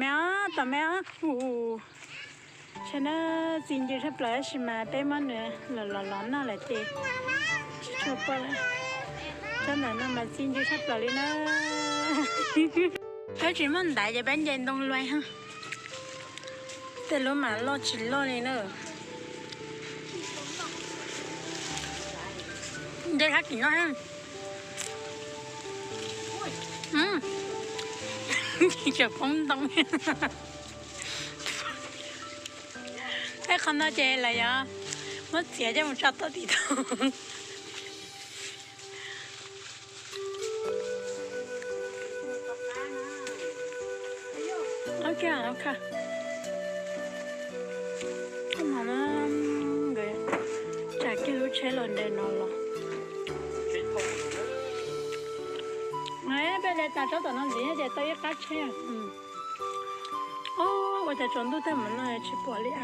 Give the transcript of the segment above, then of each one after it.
Tom me os, ua tsheb na, txi ncw tshaj plaws tab sis mas peb muab nws los los los noj lawm ces tsis tshua pom lawm. Tsob ntawm no mas txi ncw tshaj plaws li na. Peb tsis muaj ntaiv ces peb nce ntoo luaj. Tej lub mas loj tsis loj li na. Nce sab tim no. Tseem poob ntoo. Tej qhov no ces lawv yuav muab txiav coj mus tso tom tim tau. Nkawd tsa kiag lub tsheb los ntawm no los. Peb li tas tsob tom no ntxiv ces tau ib qab tsheb. Ua cas tsaus ntuj tag mus no tsis pom li as.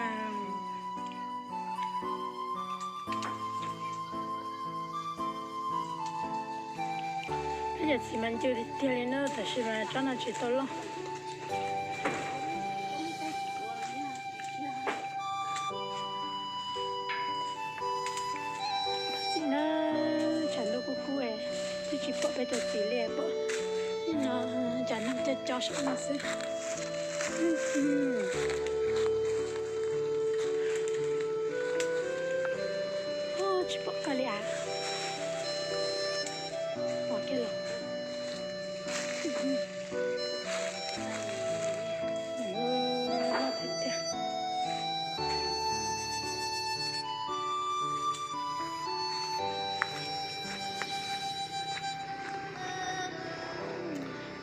Peb cov txiv mas ncw tiag tiag li na, tab sis mas tsob no tsis tau loj. Txiv na, tshav ntuj kub kub, twb tsis pom peb cov txiv li, pom no cas neeg coj cov saum no xwb. Tsis pom koj li as. Pom kiag los.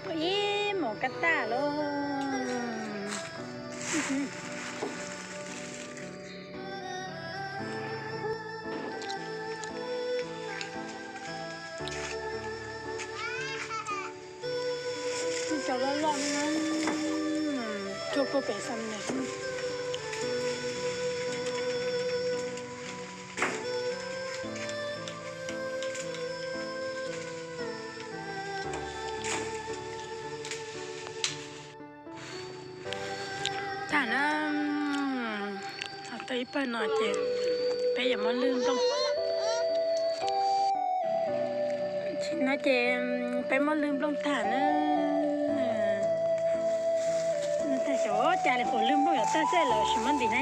Pom ib mus kab taj lauj. Cov loj loj no, cua kua pem xav ne. Tag na, tau ib pawg no ces peb yuav muab lwj nplooj. No ces peb muab lwj nplooj tag na. Tag xyov cas li, qhov lwj nplooj yuav tag xwb lawm, tsis muab ntim na,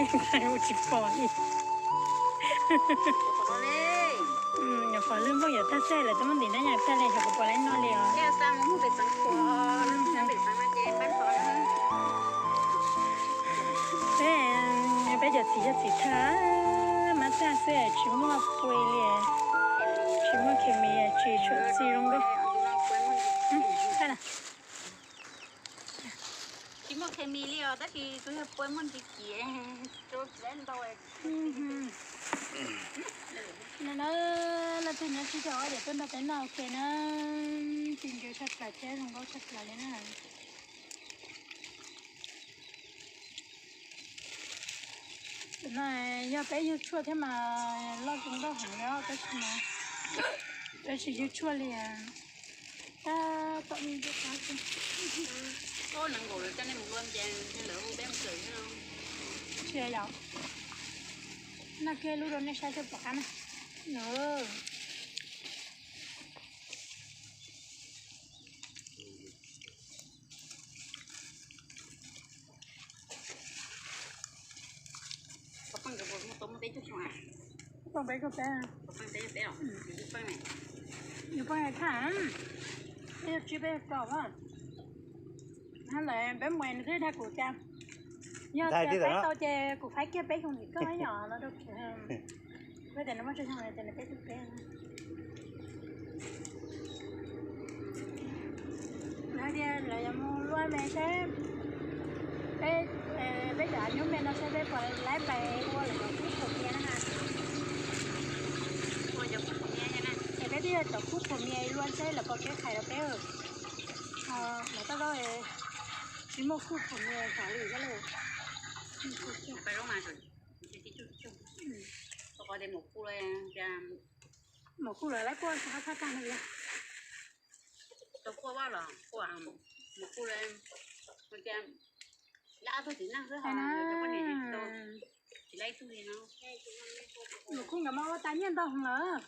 ua tsis pom li. Nyuam qhuav lwj nplooj yuav tag xwb lawm, twb muab ntim na, yog tag li xyov puas pom lawm no li os. Peb, peb cov txiv yog txiv thaj mab tag xwb, tsis muaj pui li, tsis muaj khes mis, tsis tshua txi zoo nkauj. Tsis muaj khes mis li os, tab sis tsuas yog pua muaj ntsis kiv. No na, leej twg nyob sib zog ces tuaj nrog peb noj ua ke na, txi ncw tshaj plaws thiab zoo nkauj tshaj plaws li na. Tam no yog peb yug tshuaj thiab mas loj zoo nkauj heev li, tab sis mas peb tsis yug tshuaj li. Tab tom me ntsis qab xwb. Tsis yog, noj kiag lub rau nej saib seb puas qab na. Peb peb, yus peb thaj, peb yog tsib peb yog rau. Lawm peb mus nws twb dag kuv tias yog tias faib tau ces kuv faib kiag peb xyoo ntxiv koj yom no rau kuv. Peb tias nws muaj tsawg xyoo ces nws peb xyoo peb. Lawv tias lawv yuav mus luaj me seb peb, peb cov nyuj me no seb peb puas laib pais ua lawv cov khub phuam mias na. Ua cov khub phuam mias na, es peb twb yog cov khub phuam mias luaj seb lawv puas kev qhais rau peb. Lawv tab laj tsis muaj khub phuam mias tom li thiab lauj. Maum kuj lawv laib kuaj sab thaj tag no. Tau kuaj vaj los kuaj, maum kuj lawv, ua cas Lab ob tug txiv neej xwb hos, lwm khub nkawd mas ua tas nyiaj ntau heev lawm.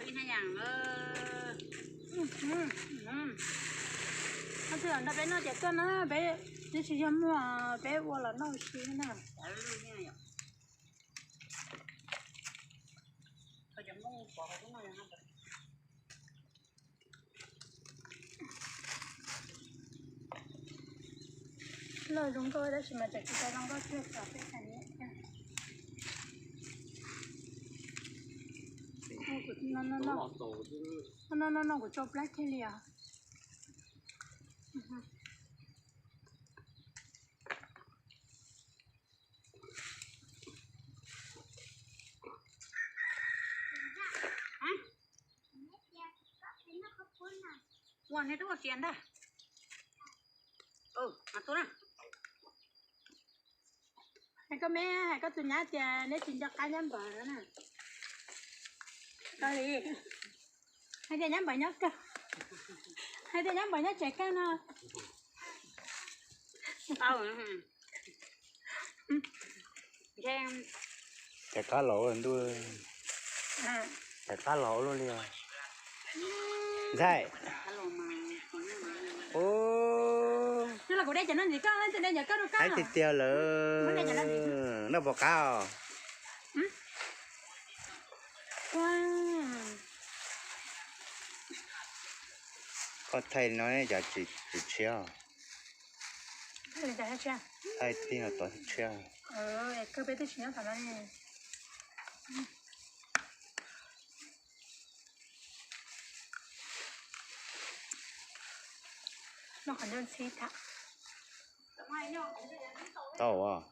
Ib hnab yas. Ob tug nrog peb noj ces tuaj na, peb twb tsis yog muag, peb ua los noj ua si na. Loj zoo nkauj tab sis mas tseem tsis tau zoo nkauj tiag, xav peb xav nyiam thiab. No no no, kuv tsau plab kiag li os. Ua nej twb ua sia ntag. Hais koj me, hais koj tus nyab tias neb tsis nco qab nyab npawg na. Koj li hais tias nyab npawg nyob kawg, hais tias nyab npawg nyob tsev kawg no. Tais qab los ua ntuj, tais qab los ua luaj li os. Ntxhais, hais tiag tiag lawm, noj puas qab os? Koj thaij no cov tsis tshiab, thaij tij no tod tshiab. Tau.